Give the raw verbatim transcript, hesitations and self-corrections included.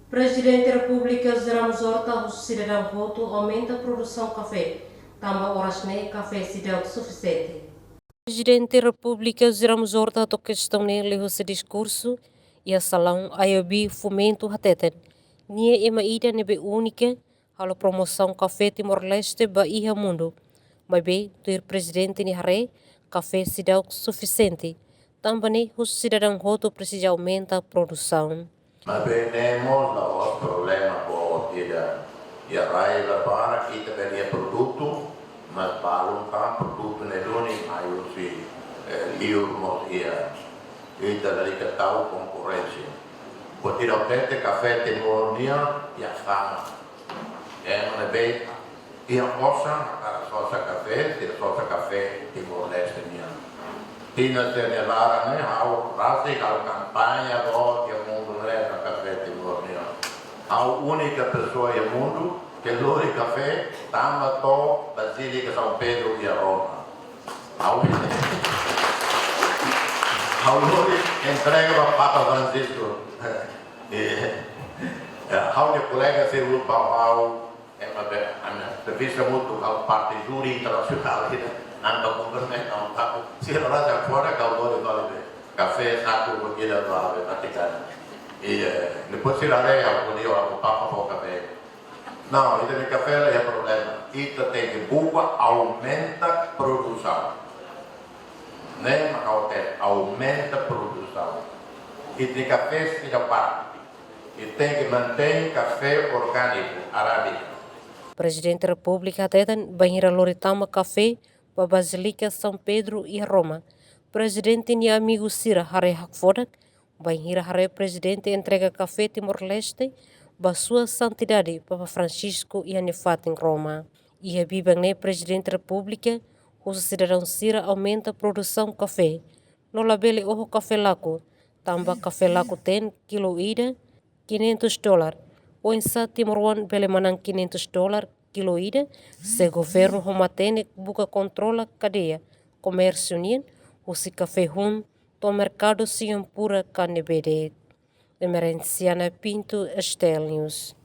Prezidente Repúblika José Ramos Horta husu sidadaun hotu aumenta produsaun kafé, tanba oras ne'e kafé seidauk sufisiente. Prezidente Repúblika José Ramos Horta hato'o kestaun ne'e liuhusi diskursu iha salaun IOB Fomento hateten, nia ema ida ne'ebé únika halo promosaun kafé Timor-Leste ba iha mundu. Maibé, tuir prezidente nia haree, kafé seidauk sufisiente. Tanba ne'e, husu sidadaun hotu presiza aumenta produsaun. Maibé ne'e mós la'ós problema boot ida. Iha rai la barak ita bele iha produtu, mas balun tan produtu ne'e duni mai husi, eh, liur mós iha. Ita lalika tau konkorrénsia. Buat ida hatete kafé Timor nian iha fama. Ema ne'ebé iha osan hakarak sosa kafé, sira sosa kafé Timor-Leste nian. Tinan sira-nia laran ne'e ha'u rasik halo kampaña boot iha mundu ne'e ba kafé Timor nian. Ha'u únika pesoa iha mundu ke lori kafé tama to'o Bazílika São Pedro iha Roma. Ha'u, ha'u lori entrega ba Papa Francisco. Eh, eh, ha'u-nia kolega sira uluk ba ha'u, ema be, ami servisu hamutuk, ha'u parte júri internasionál ida, ami ba kumprimentu, ami ba, sira rasa fora, ha'u lori fali be kafé saku ba ida ba be Vatikanu. I, eh, depois sira haree, ha'u ko'alia, ha'u Papa fó kafé. Não, ita-nia kafé la iha problema. Ita tenke buka aumenta produsaun. Ne'e mak ha'u hatete, aumenta produsaun. Ita-nia kafé seidauk para. Ita tenke mantein kafé orgániku, arábika. Prezidente Repúblika hateten, bainhira lori tama kafé ba Bazílika São Pedro iha Roma, prezidente nia amigu sira haree hakfodak, bainhira haree prezidente entrega kafé Timor-Leste ba Sua Santidade Papa Francisco iha nia fatin Roma. Iha biban ne'e prezidente Repúblika husu sidadaun sira aumenta produsaun kafé, no labele oho kafé lakon, tanba kafé lakon ten kilo ida quinhentos dólar. Oinsá timoroan bele manán quinhentos dólar kilo ida, se governu ho matenek buka kontrola kadeia komérsiu nian, husi kafé hun to'o merkadu Singapura ka ne'ebé de'it. Emerenciana Pinto, STL News.